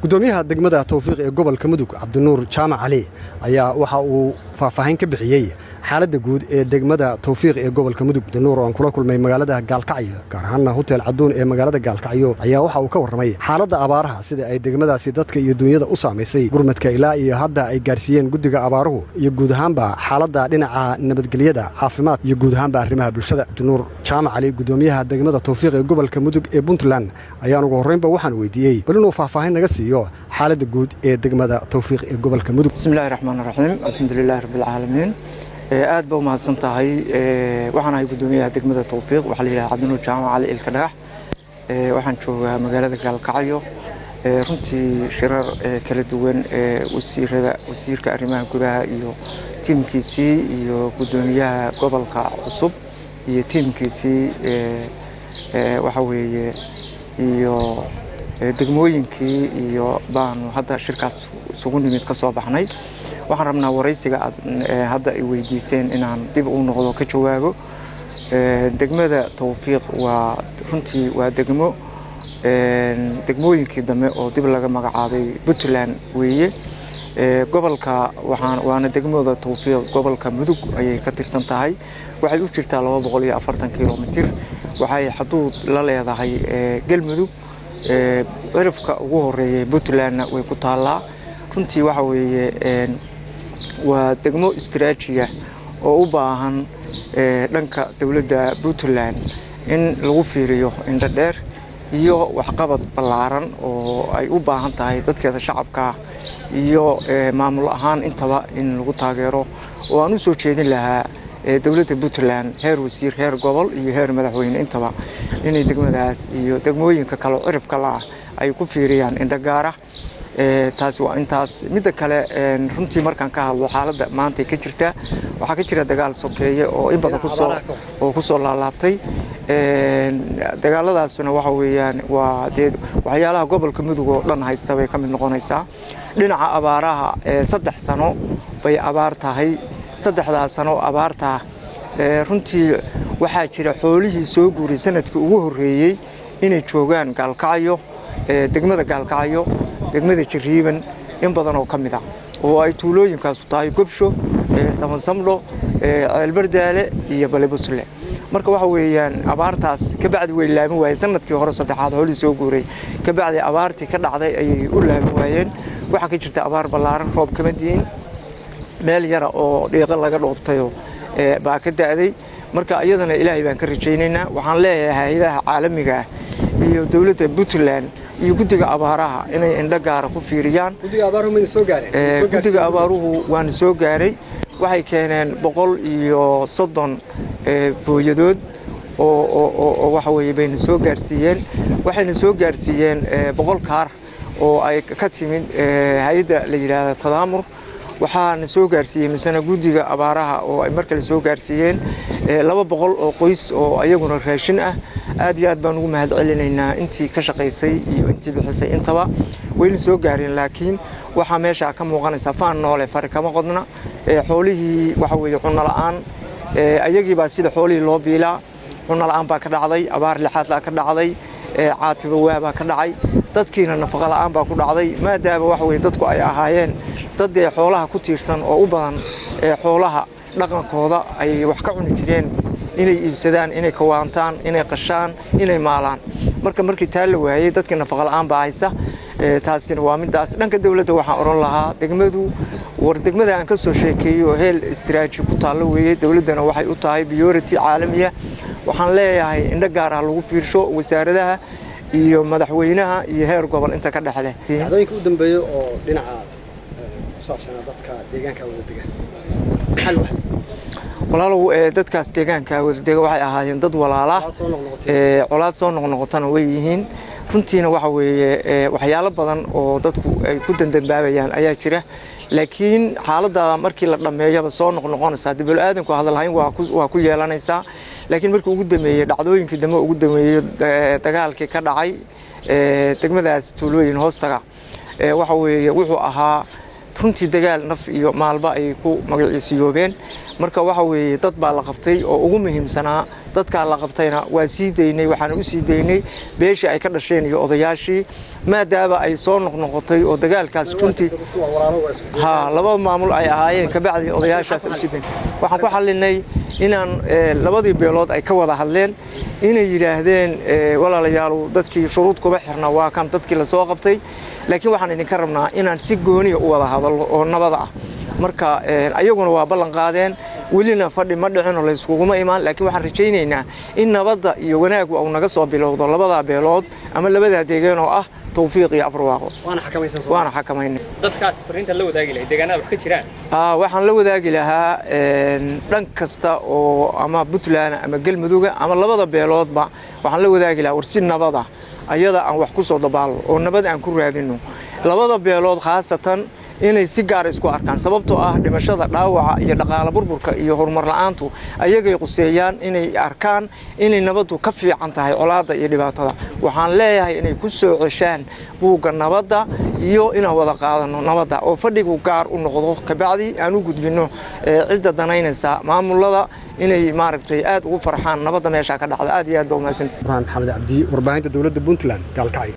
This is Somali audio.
Gudoomiyaha degmada Towfiiq ee gobolka Mudug, Cabdinuur Jaamac Cali, ayaa waxa uu faahfaahin ka bixiyey xaaladda guud ee degmada Towfiiq ee gobolka Mudug. Cabdinuur oo aan kula kulmay magaalada Gaalkacyo, gaar ahaanna Hotel Caduun ee magaalada Gaalkacyo, ayaa waxa uu ka warramay xaaladda abaaraha, sida ay degmadaasi dadka iyo dunyada u saamaysay, gurmadka ilaa iyo hadda ay gaarsiiyeen guddiga abaaruhu, iyo guud ahaanba xaaladda dhinaca nabadgelyada, caafimaad iyo guud ahaanba arrimaha bulshada. Cabdinuur Jaamac Cali, gudoomiyaha degmada Towfiiq ee gobolka Mudug ee Puntland, ayaan ugu horreynba waxaan weydiiyey bal inuu faahfaahin naga siiyo xaaladda guud ee degmada Towfiiq ee gobolka Mudug. Bismillahi raxmaan raxiim, alxamdulilahi rabbilcaalamiin. Aad ba umahadsan tahay. Waxaan ahay gudoomiyaha degmada Towfiiq, waxaa la yidhaha Cabdinuur Jaamac Cali Ilka Dhagax. Waxaan joogaa magaalada Gaalkacyo. Runtii shirar kala duwan, wasiirada, wasiirka arrimaha gudaha iyo tiimkiisii iyo gudoomiyaha gobolka cusub iyo tiimkiisii, waxa weeye iyo degmooyinkii iyo baanu hadda shirkaas isugu nimid ka soo baxnay. Waxaan rabnaa waraysiga aad hadda ay weydiiseen inaan dib u noqdo ka jawaabo. Degmada Towfiiq waa runtii waa degmo degmooyinkii dambe oo dib laga magacaabay Puntland weeye. Gobolka waxaan waana degmada Towfiiq gobolka Mudug ayay ka tirsan tahay. Waxay u jirtaa 240 kilomitir. Waxay xaduud la leedahay Galmudug, cirifka ugu horeeyay Puntlandna way ku taallaa. Runtii waxa weeye waa degmo istiraajiya oo u baahan dhanka dowladda Puntland in lagu fiiriyo indho dheer iyo waxqabad ballaaran oo ay u baahan tahay dadkeeda shacabka iyo maamul ahaan intaba in lagu taageero, oo aan u soo jeedin lahaa dowladda Puntland, heer wasiir, heer gobol iyo heer madaxweyne intaba, inay degmadaas iyo degmooyinka kale cirifka la ah ay ku fiiriyaan indho gaara. Taasi waa intaas. Midda kale, runtii markaan ka hadlo xaaladda maanta ka jirta, waxaa ka jira dagaal sokeeye oo in badan kusoo oo kusoo laalaabtay. Dagaaladaasuna waxa weeyaan waa dee waxyaalaha gobolka Mudug oo dhan haysta bay ka mid noqonaysaa. Dhinaca abaaraha, 3 sano bay abaar tahay. 3-daa sano abaartaa runtii waxaa jira xoolihii soo guuray sanadkii ugu horreeyey inay joogaan Gaalkacyo, degmada Gaalkacyo, degmada Jariiban in badan oo ka mid ah, oo ay tuulooyinkaasu tahay Gobsho, Samansamdho, Ceelbardaale iyo Balibusle. Marka waxa weeyaan abaartaas ka bacdi way laamin waayeen. Sanadkii hore saddexaad xoolihii soo guuray ka bacdi abaartii ka dhacday ayay u laamin waayeen. Waxaa ka jirta abaar ballaaran, roob kama di'in, meel yara oo dhiiqo laga dhoobtayoo baa ka da'day. Marka iyadana Ilaahay baan ka rajaynaynaa. Waxaan leeyahay hay-adaha caalamiga ah iyo dowladda Puntland iyo guddiga abaaraha inay indho gaara ku fiiriyaan. Guddiga abaaruhu waana soo gaaray. Waxay keeneen 130 booyadood oo waxa weeye bayna soo gaarsiiyeen. Waxayna soo gaarsiiyeen 100 kaar oo ay ka timid hay-adda la yidhaahda Tadaamur. Waxaana soo gaarsiiyey misena guddiga abaaraha oo ay mar kale soo gaarsiiyeen 200 oo qoys oo ayaguna raashin ah. Aad iyo aad baan ugu mahad celinaynaa intii ka shaqaysay iyo intii bixisay intaba. Wayna soo gaareen, laakiin waxaa meesha ka muuqanaysaa faan noole fari kama qodna. Xoolihii waxa weeye cunno la'aan, ayagii baa sida xoolihii loo biilaa. Cunno la'aan baa ka dhacday, abaar lixaad baa ka dhacday, caatiba waa baa ka dhacay, dadkiina nafaqa la'aan baa ku dhacday, maadaama waxa weye dadku ay ahaayeen dad dee xoolaha ku tiirsan oo u badan xoolaha dhaqankooda ay wax ka cuni jireen, inay iibsadaan, inay kawaantaan, inay qashaan, inay maalaan. Marka markii taa la waayey, dadkii nafaqa la'aan baa haysa. Taasina waa midaas. Dhanka dowladda waxaan odhan lahaa degmadu, war degmada aan ka soo sheekeeyey oo heel istiraaji ku taallo weeye, dowladdana waxay u tahay priority caalamiya. Waxaan leeyahay indho gaar ah lagu fiirsho wasaaradaha iyo madaxweynaha iyo heer gobol inta ka dhexleh. Dhacdooyinka u dambeeya oo dhinaca ku saabsanaa dadka deegaanka wada dega, maxaa lagu xaliyay? Walaalow, dadkaas deegaanka wada dega waxay ahaayeen dad walaala. Colaad soo noqnoqotana way yihiin. Runtiina waxa weeye waxyaalo badan oo dadku ay ku dandambaabayaan ayaa jira, laakiin xaaladda markii la dhammeeyaba soo noqnoqonaysaa. Dee bani-aadanku hadalhayn waa ku yeelanaysaa, laakiin markii ugu dambeeyey, dhacdooyinkii dambe ugu dambeeyey, dagaalkii ka dhacay degmadaas tuulooyin hoostaga, waxa weeye wuxuu ahaa Runtii dagaal naf iyo maalba ayay ku magaciisiyoobeen. Marka waxa weeye dad baa la qabtay oo ugu muhiimsanaa. Dadkaa la qabtayna waa sii daynay, waxaana u sii daynay beeshii ay ka dhasheen iyo odayaashii, maadaama ay soo noqnoqotay oo dagaalkaas runtii ha laba maamul ay ahaayeen. Kabacdi odayaashaas u sii daynay. Waxaan ku xallinay inaan labadii beelood ay ka wada hadleen, inay yidhaahdeen: "Walaalayaalow, dadkii shuruud kuma xirna, waa kan dadkii lasoo qabtay, laakiin waxaan idinka rabnaa inaan si gooniya u wada hadalno oo nabada ah." Marka ayaguna waa ballan qaadeen. Welina fadhi ma dhicin oo layskuguma imaan, laakiin waxaan rajaynaynaa in nabadda iyo wanaaggu uu naga soo bilowdo labadaa beelood ama labadaa deegaan oo ah Tawfiiq iyo Afarwaaqo. Waana xakamaynay. Dadkaas fariinta la wadaagi lahayd deegaanada wax ka jiraan? Waxaan la wadaagi lahaa dhan kasta oo ama Puntland ama Galmuduga ama labada beeloodba, waxaan la wadaagi lahaa: war si nabada ayada aan wax ku soo dabaalno oo nabad aan ku raadino. Labada beelood khaasatan inay si gaar isku arkaan, sababtoo ah dhimashada, dhaawaca iyo dhaqaale burburka iyo horumar la'aantu ayagay quseeyaan. Inay arkaan inay nabaddu ka fiican tahay colaadda iyo dhibaatada. Waxaan leeyahay inay ku soo ceshaan buugga nabadda iyo inaan wada qaadano nabadda oo fadhigu gaar u noqdo. Kabacdi aan u gudbinno cidda danaynaysa maamulada inay maaragtay aad ugu farxaan nabadda meeshaa ka dhacda. Aad iyo aad baa umahadsantahay. Burhaan Maxamed Cabdi, warbaahinta dowladda Puntland, Gaalkacyo.